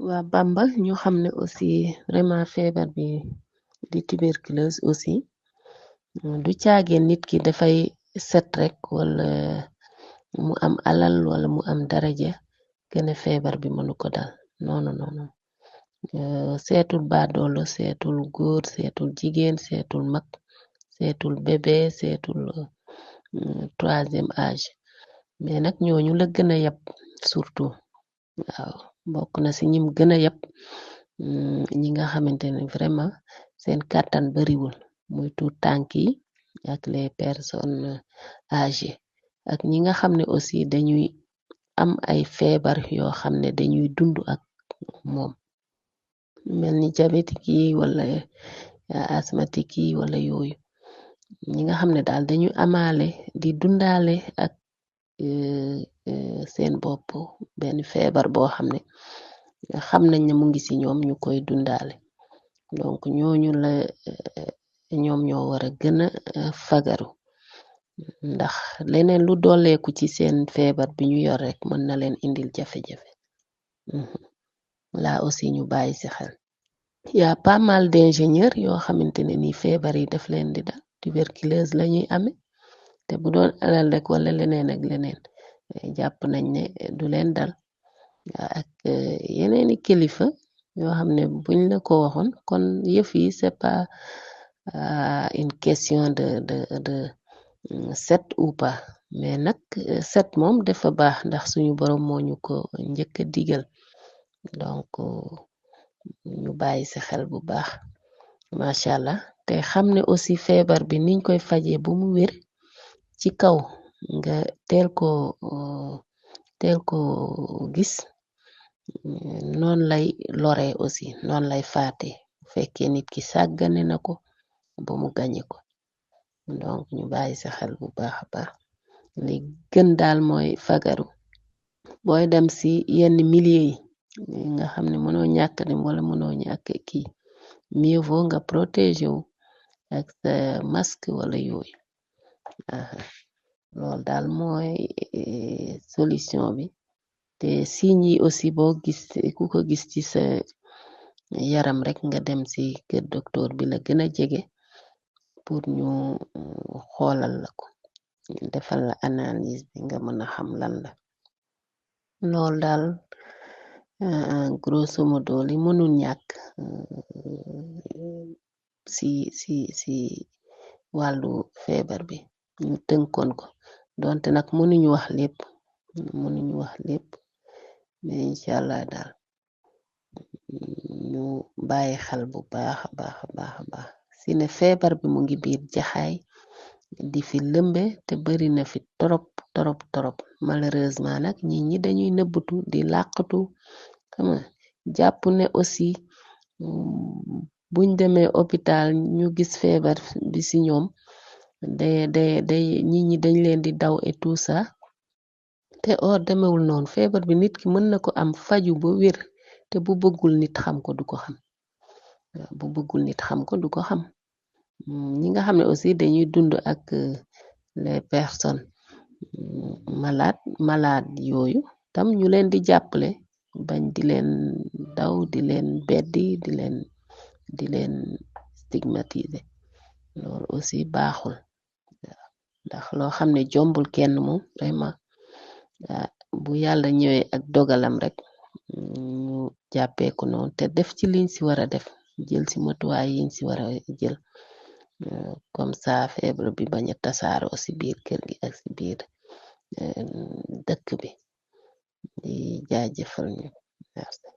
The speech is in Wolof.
waa Bamba ñu xam ne aussi vraiment feebar bi di tuberculose aussi du caageen nit ki dafay set rek wala mu am alal wala mu am daraja gëna feebar bi mënu ko dal noonu seetul baadoolo seetul góor seetul jigéen seetul mag seetul bébé seetul troisième âge mais nag ñooñu la gëna yab surtout waaw bokk na ci ñim gëna yab ñi nga xamante ne vraiment seen kàttan bariwul muy tuut tànk yi ak les personnes âgées ak ñi nga xam ne aussi dañuy am ay feebar yoo xam ne dañuy dund ak moom mel ni diabétique yi wala asthmatique yi wala yooyu ñi nga xam ne daal dañu amaale di dundaale ak seen bopp benn feebar boo xam ne xam nañ ne mu ngi ci ñoom ñu koy dundaale donc ñooñu la ñoom ñoo wara gëna fagaru ndax leneen lu dolleeku ci seen feebar bi ñu yor rek mën na leen indil jafe-jafe là aussi ñu bàyyi ci xel y a pas mal d'ingénieurs yoo xamante ne ni feebar yi daf leen di dal tuberculose lañuy ame te bu doon alal rek wala leneen ak leneen jàpp nañ ne du leen dal ak yeneeni kilifa yoo xam ne buñ la ko waxoon kon yëf yi c'est pas une question de set ou pas mais nag set moom dafa baax ndax suñu borom moo ñu ko njëkk a digal donc ñu bàyyi ci xel bu baax macha allah te xam ne aussi feebar bi niñ koy fajee bu mu wér ci kaw nga teel ko gis noonu lay lore aussi noonu lay faate fekkee nit ki sàggane na ko ba mu gañe ko donc ñu bàyyi ci xel bu baax a baax li gën daal mooy fagaru booy dem ci yenn milieu yi nga xam ne mënoo ñàkk dem wala mënoo ñàkk kii mieux vaut nga protéger wu ak sa masque wala yooyu loolu daal mooy solution bi te signes yi aussi boo gis ku ko gis ci sa yaram rek nga dem ci kër docteur bi la gëna jege pour ñu xoolal la ko defal la analyse bi nga mën a xam lan la loolu daal grosso modo li mënul ñàkk ci wàllu feebar bi ñu tënkoon ko donte nag mënuñu wax lépp mais inchallah daal ñu bàyyi xel bu baax a baax ci ne feebar bi mu ngi biir jaxaay di fi lëmbe te bari na fi torop malheureusement nag ñi dañuy nëbbatu di làqatu xama jàpp ne aussi buñ demee hôpital ñu gis feebar bi ci ñoom day ñi dañ leen di daw et tout ça te demewul noonu feebar bi nit ki mën na ko am faju ba wér te bu bëggul nit xam ko du ko xam ñi nga xam ne aussi dañuy dund ak les personnes malade yooyu tam ñu leen di jàppale bañ di leen daw di leen beddi di leen stigmatiser loolu aussi baaxul ndax loo xam ne jombul kenn moom vraiment bu yàlla ñëwee ak dogalam rek ñu jàppeeku noonu te def ci liñ ci wara def jël ci matuwaay yiñ ci wara jël comme ça feebar bi baña tasaaroo ci biir kër gi ak ci biir dëkk bi di jaajëfal ñu merci